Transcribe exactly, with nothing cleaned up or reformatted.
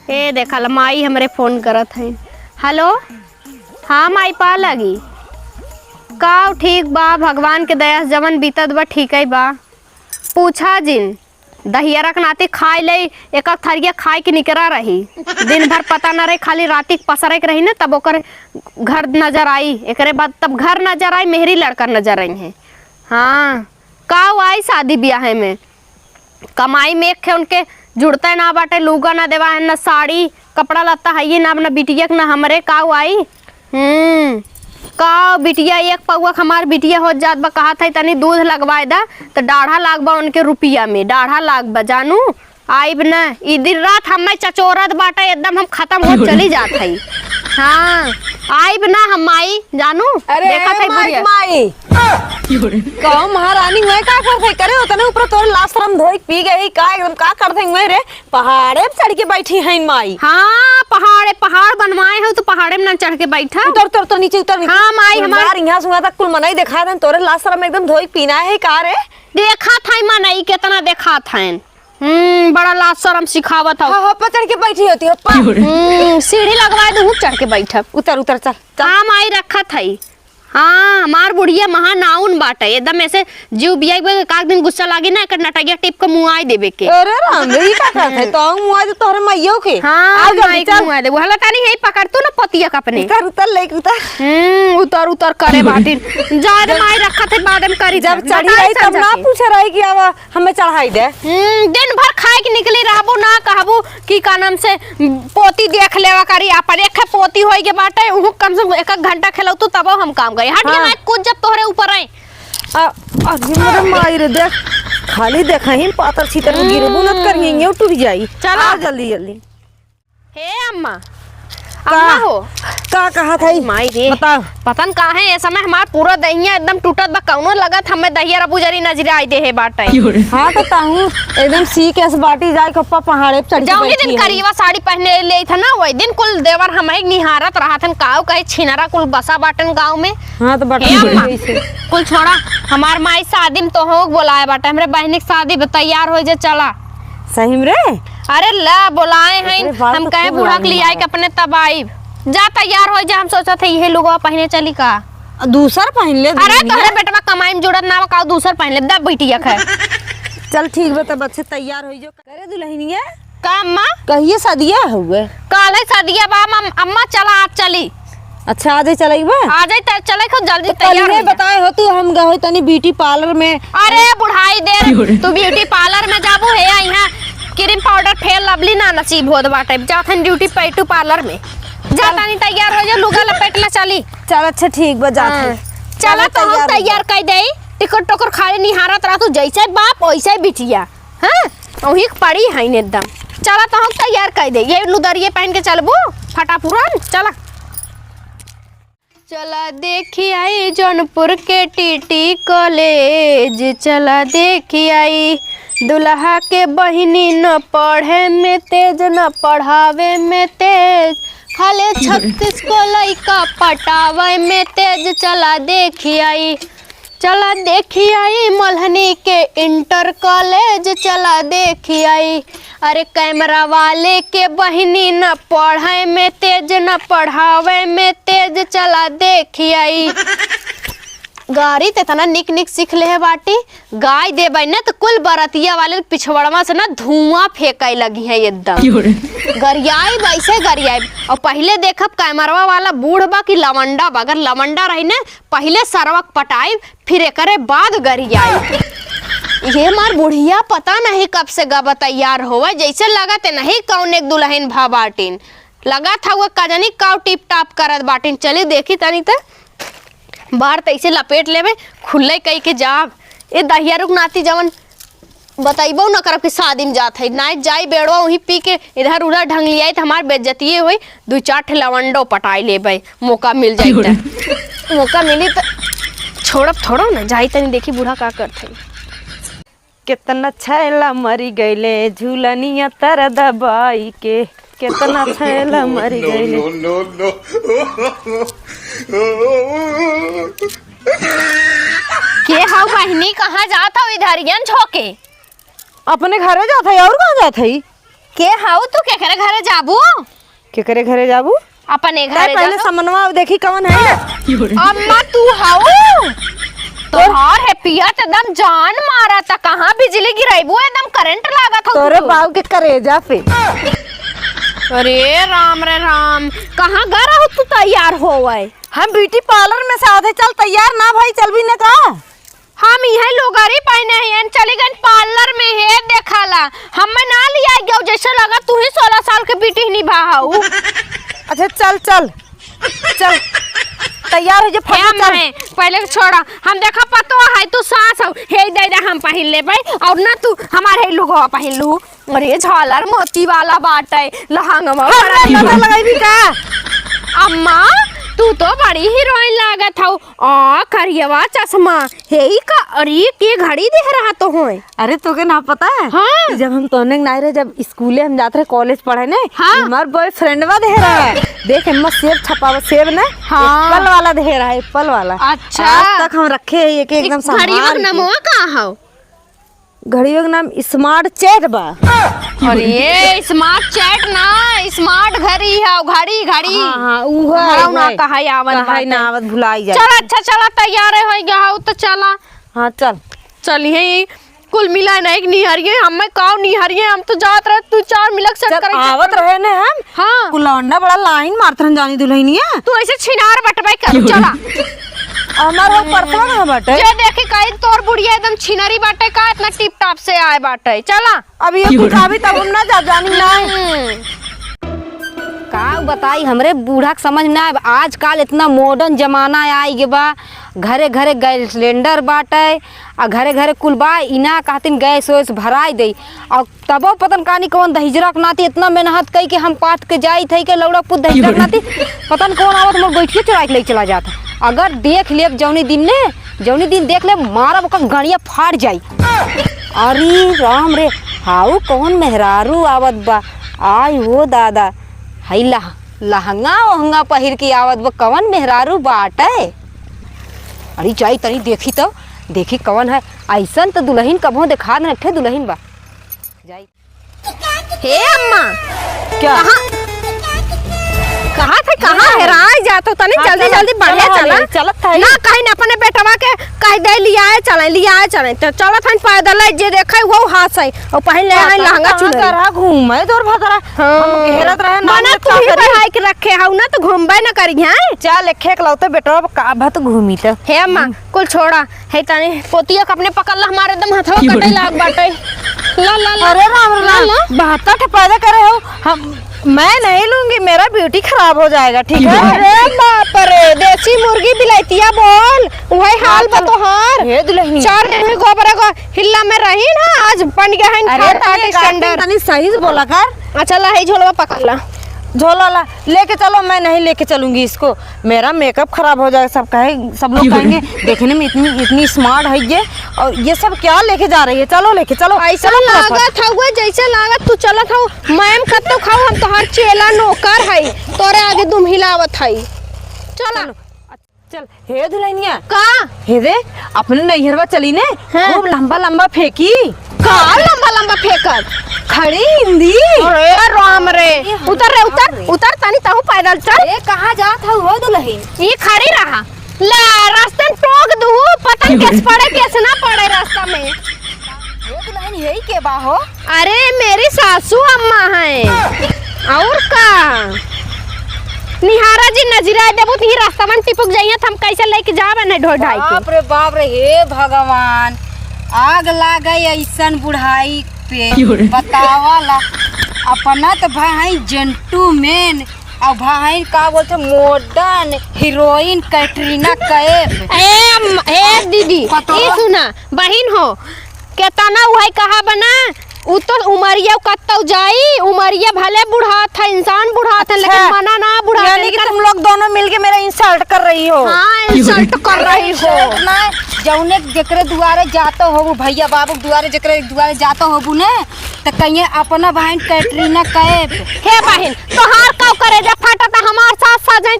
ए, देखा ला, माई हमरे फोन करत है। हेलो, हाँ माई, पा लगी। का ठीक बा, भगवान के दया से जवन बीतत बा, ठीक ही बा। पूछा जिन, दहियरा के नाती खाए ले, एक एक थरिया खाए के निकरा रही। दिन भर पता न रहे, खाली राती के पसरे के रही न, तब ओकर घर नजर आई। एकरे बाद तब घर नजर आई, मेहरी लड़का नजर आई है। हाँ, का आई शादी ब्याह में? कमाई में एक खे उनके जुड़ते ना बाटे, लूगा ना देवा है, ना साड़ी, कपड़ा लत्ता है ये ना, अपना बिटिया के ना हमरे, का आई? हम्म, का बिटिया, एक पौआ के हमार बिटिया होत जात बा, कहत है तनी दूध लगवाए दा, त डाढ़ा लाग बा उनके रुपिया में, डाढ़ा लाग बा, जानू, आइब ना। ई दिन रात हमें चचोरत बाटे, एकदम हम खत्म होत चली जात है। हाँ, आइब ना हम माई, जानू, अरे देखत है माई, बुढ़िया। माई। कहूँ महारानी हुए का करत है करे, उतने ऊपर तोर लाज शरम धोई पी गई का, एकदम का करत है हुए रे, पहाड़े पे चढ़ के बैठी हैं माई। हाँ, पहाड़े, पहाड़ बनवाए हो तो पहाड़े में ना चढ़ के बैठा। उतर, उतर, उतर नीचे, उतर नीचे। हाँ माई, हमार यार, यहाँ सुना तक कुल मनई देखा देन, तोरे लाज शरम एकदम धोई पीना है का रे? देखा था मनई कितना देखा था। हम्म, बड़ा लाज शरम सिखावत हो। हाँ, हो, पर चढ़ के बैठी होती हो, पर। हम्म, सीढ़ी लगवा दूँ, चढ़ के बैठब। उतर, उतर, चल, चल। हाँ माई, रखत है। हाँ, हमार बुढ़िया महानाउन बाटे, एकदम ऐसे जीव बिया के काक दिन गुस्सा लागे ना, एकर नटैया टिप के मुआई देबे के। अरे राम रे, ई का करत है? तो मुआई दे तोहरे माइयो के। हाँ, आ जल्दी माई के चल। मुआई देबे। हला तानी है, पकड़ तू ना पतिया का अपने। उतर, उतर, लेके उतर। हम्म, उतर, उतर करे बाटिन। जा रे माई, रखत है, बाद में करी जब चल। चढ़ी बताई रही तब समझा ना के। पूछे रही कि आवा हमें चढ़ाई दे। हम्म, दिन भर खाए के निकली रहबू ना, कहबू कि का नाम से पोती देख लेवा करी, आपन एक पोती होई के बाटे, उहू कम से कम एक, एक घंटा खेलौतू तबो हम काम करी। हट के हाँ। ना कुछ जब तोहरे ऊपर आई। आ, अरे मोरे माई रे, देख, खाली देखा ही पातर छीतर में गिरबू न करिए, ये टूट जाई। चला। आ जल्दी जल्दी। हे अम्मा, का? अम्मा हो। का कहा था ई? माई रे। बताओ। पता न का है, ये समय हमार पूरा दहिया एकदम टूटत बा, कौनो लगत हमें दहिया रबू जरी नजर आई दे है बाटे। हाँ, तो ताहू एकदम सी के अस बाटी जाए के ऊपर पहाड़े पे चढ़ के जाऊंगी बैठी दिन है। करीबा साड़ी पहने ले था ना, वही दिन कुल देवर हमें निहारत रहा थन, काऊ कहे छिनरा कुल बसा बाटन गाँव में। हाँ, तो बाटे हे अम्मा, कैसे? कुल छोड़ा, हमार माई शादी में तो हो बोलाए बाटे, हमरे बहनी के शादी में तैयार हो जे, चला। सही में रे? अरे ला, बोलाए हैं, एकरे बाद हम तो कहे खूब बूढ़ा के लाइन लियाए मारत। के अपने तब आइब। जा तैयार हो जा, हम सोचत है इहे लुगवा पहने चली का। दूसर पहन ले, अरे दुल्हनिया। तोहरे बेटवा कमाई में जुड़त ना बा, का दूसर पहन ले, दब बिटिया के। चल ठीक बा, तब अच्छे तैयार हो जो। करे दुल्हनिया। का अम्मा? कहिए सदिया हुए? काले सदिया बा, अम-, अम्मा चला, आज चली। अच्छा, आजे चलई बा? आजे त चलई, खूब जल्दी तो तैयार कलिए हो जा। बताए हो तू, हम गए तनी beauty parlour में। अरे बुढ़ाई दे, तू beauty parlour में जाबू है, यहाँ cream powder Fair Lovely ना नसीब होत बाटे, जात हन beauty beauty parlour में। जा तनी तैयार हो जा, लुगा लपेट ला चली। चल अच्छा ठीक बा, जात हाँ। हन। चला चला तो हम तैयार हो तैयार जा। कर देई, टिकट टोकर खाली निहारत रह तू, जैसे बाप वैसे बिटिया। हाँ, वही पड़ी है एकदम। चला तो हम तैयार कर दे, ये लुदरिये पहन के चलबू फटाफुरन, चला। चला देखी आई जौनपुर के टीटी कॉलेज, चला देखी आई दुल्हा के बहिनी, न पढ़े में तेज न पढ़ावे में तेज, खाली छत्तीस को लइका पटावे में तेज, चला देखी आई। चला देखी आई मल्हनी के इंटर कॉलेज, चला देखी आई। अरे कैमरा वाले के बहिनी, न पढ़े में तेज न पढ़ावे में तेज, चला देखी आई। गाड़ी त इतना निक निक सीख ले है बाटी, गाय देबै न त कुल बरतिया वाले पिछवड़वा से न धुआं फेंकै लगी है एकदम। गरियाई वैसे गरियाई। और पहले देखब कैमरवा वाला बूढ़ बा कि लवंडा बा, अगर लवंडा रही न पहिले सरवक पटाइब, फिर एकरे बाद गरियाइब। ये हमार बुढ़िया पता नहीं कब से गब तैयार होवे, जैसे लगत नहीं कौन एक दुल्हन भा बाटिन। लगत हउवे कजनी काव टिप टाप करत बाटिन। चली देखी तनी त बार तैसे लपेट लेबे, खुल्ले कई के जाब। ए दहिया रुक नाती जवन बतइबो न करब कि शादी में जात है, नाई जाई बेड़वा वहीं पी के इधर उधर ढंग लियाई त हमार बेइज्जतिये होई, दू चार ठे लवंडो पटाई लेबै, मौका मिल जाई त। मौका मिली त छोड़ब थोड़ो न, जाई तनी देखी बूढ़ा का करत है। केतना छैला मरी गइले झूलनिया तर दबाई के, केतना छैला मरी गइले। No, no, no, no। के हऊ बहिनी, कहाँ जात हऊ इधरियन झोंके? अपने घरे जात हई, और कहाँ जात हई? के हऊ तू, केकरे घरे जाबू? केकरे घरे जाबू? अपने तै घरे पहले जाबू। समनवा देखी कवन है। अम्मा तू हऊ? तोहार है पिया त एकदम जान मारा त, कहाँ बिजली गिराइबू, एकदम करंट लागत हऊ तोरे तू। बाऊ के करेजा पे। अरे राम रे राम, कहाँ गा रहू तू तैयार होवै? हम ब्यूटी पार्लर में से आवत है, चल तैयार ना भई, चलबी न का? हम इहै लुगरी पहिने हई, चली गइन पार्लर में हेयर देखाला। हम्मे ना लियाइ गयो, जैसे लगा तू ही सोलह साल के बिटिहनी भा हऊ। अच्छा चल, चल, चल, तैयार होइ जा, फट हे से चल। अम्मा, पहले छोड़ा, हम देखा पतो है तू सास हऊ, हे दे दे हम पहिन लेबै, अउर ना तू हमार हे लुगवा पहिन लू। अरे झालर मोती वाला बाटै, लहंगवा अरे, बड़ा दादा, लगैबी का? अम्मा, तू तो बड़ी हीरोइन लागत हऊ। आ, करियवा चश्मा, हे ई का? अरे, के घड़ी देह रहा तो होय। अरे, तोके ना पता है? हाँ। कि जब हम तोने नाई रहे, जब स्कूले हम जात रहे, कॉलेज पढ़े ने, हाँ। हमार बॉयफ्रेंडवा देह रहा है। देख, एम्मा सेब छपावा, सेब ने, हाँ। एप्पल वाला देह रहा है, एप्पल वाला। अच्छा। आज तक हम रखे हैं एक, एक एकदम घड़िया संभाल के। नमवा का हौ? घड़ियों के नाम स्मार्ट चैट बा। अरे, स्मार्ट चैट ना, स्मार्ट घड़ी है, घड़ी, घड़ी। हाँ, हाँ, ऊ है, हमरा ऊ ना है। कहा आवत कहा बाटे। ना आवत, भुलाई जाए। चल, अच्छा, चला, तैयार है, हो गया हो, तो चला। हाँ, चल। चलिए, कुल मिला नहीं कि निहरिए, हमें काव निहरिए, हम तो जात रहे, तू चार मिलक सेट चल, करे। आवत रहे ने हम। हाँ। कुलौंडा बड़ा लाइन मारत रहन जानी दुल्हनिया। तू ऐसे छिनार बटबे कर, चला। हमार वो पर्सवा कहाँ बाटे? जे देखी कहीं तोर बुढ़िया एकदम छिनरी बाटे का, इतना टिप टाप से आए बाटे। चला। अब ये कुछ आवी तब हम ना जा जानी ना। हम्म। का बताई, हमरे बूढ़ा के समझ में ना आवे। आजकल इतना मॉडर्न जमाना आइ गे बा, घरे घरे गैस सिलेंडर बाटे, आ घरे घरे कुल बा, इना कहतिन गैस वैस भराई देई। और तबो पतन कानी कौन दहिजरा के नाती इतना मेहनत कई के हम पाथ के जाई थई के लौड़ा पुत दहिजरा के नाती पतन कौन आवत मोर गोइठियो चुराई के ले चला जात। अगर देख लेब जौनी दिन ने, जौनी दिन देख लेब मारब ओकर गड़िया फाट जाई। अरे राम रे, हाउ कौन मेहरारू आवत बा। आई हो दादा, हई लह-, लहंगा ओहंगा पहिर के आवत बा, कौन मेहरारू बाटे? अरे जाई तनी देखी तो, देखी कौन है। ऐसन तो दुल्हन कबो देखा न रखे दुल्हन बा। जाई। हे अम्मा, क्या? कहाँ, कहाँ थे, कहाँ हेराय जात हो? तनी हाँ, जल्दी, चला, जल्दी बढ़िया चला, चला। चलत है। ना कहीं अपने बेटवा के कह दे, लियाए चले, लियाए चले। तो चलत हन पैदल, जे देखे वो हाथ से। और पहले हन लहंगा चुनरी। करा घूमे तोर भतरा। हाँ। हम घेरत रहे ना, मना हम तू ही का करी? पढ़ाई के रखे हऊ ना, तो घूमबे न करी हैं। चल, एक एक लौते बेटवा का भत घूमी तो। हे अम्मा, कुल छोड़ा, है तनी पोतिया के अपने पकड़ ला, हमारे एकदम हथवा कटे लाग बाटे। ला, ला, ला। अरे राम रे ला, राम, ला। बहत्तर ठे पैदा करे हो, हम, मैं नहीं लूंगी, मेरा ब्यूटी खराब हो जाएगा, ठीक है? अरे बाप रे, देसी मुर्गी बिलैतिया बोल, वही हाल बा तोहार। हे दुल्हनी। चार दिन में गोबर को हिल्ला में रही ना, आज बन गया है अरे खाट तनी आर्ट स्टैंडर्ड। तनी सही से बोला कर। अच्छा ला, है झोलवा पकड़ ला। झोला ला, लेके चलो, मैं नहीं लेके चलूंगी इसको। मेरा मेकअप खराब हो जाएगा, सब कहे, सब लोग कहेंगे, "देखने में इतनी, इतनी स्मार्ट है ये, और ये सब क्या लेके जा रही है? चलो लेके चलो, ऐसा चलो फटाफट।" लागत हउए, जैसे लागत तू चलत हऊ, मैम कत्तो खाऊ, हम तोहार चेला नौकर हई, तोरे आगे दुम हिलावत हई। चला। चलो। चल, हे दुल्हनिया। का? हे दे, अपने नैहरवा चली ने, हाँ। खूब लंबा लंबा फेंकी। का लंबा लंबा फेंकत? खड़ी हिंदी। अरे राम रे, उतर रे, उतर, उतर, तनी तहू पैदल चल। ए, कहाँ जात हऊ हो दुल्हन? ई खड़ी रहा। ले, रास्ते में टोक दूँ, पता नहीं कैसे पड़े, कैसे ना पड़े रास्ता में। ए दुल्हन, यही के बा हो? अरे, मेरी सासू अम्मा हैं। और का? निहारा जी, नजरा देबू, तो ही रास्ता में टिपुक जाइए, तो हम कैसे लेके जावे नहीं ढोई ढाई के? बाप रे बाप रे, हे भगवान, आग लागे ऐसन बुढ़ाई पे। बतावा ला, अपना तो भाई जेंटलमैन, और भाई का बोलते मॉडर्न हीरोइन कैटरीना कैफ। ए, अम, ए दीदी, पतोह। ई सुना, बहिन हो, केतना उहै कहा बना, उ तो उमरिया कत्तौ जाई, उमरिया भले बुढ़ात है, इंसान बुढ़ात है, लेकिन अच्छा, मना ना बुढ़ात है, यानी कि लेकिन तुम लोग दोनों मिलके मेरा इंसल्ट कर रही हो। हाँ, इंसल्ट कर रही हो। इंसल्ट ना, जौने जेकरे दुआरे जातो होबू, भैया बाबू के दुआरे, जेकरे दुआरे जातो होबू ने, त कहिए अपना बहिन कैटरीना कैफ। हे बहिन, तोहार काव करेजा फाटत, हमार सास साजें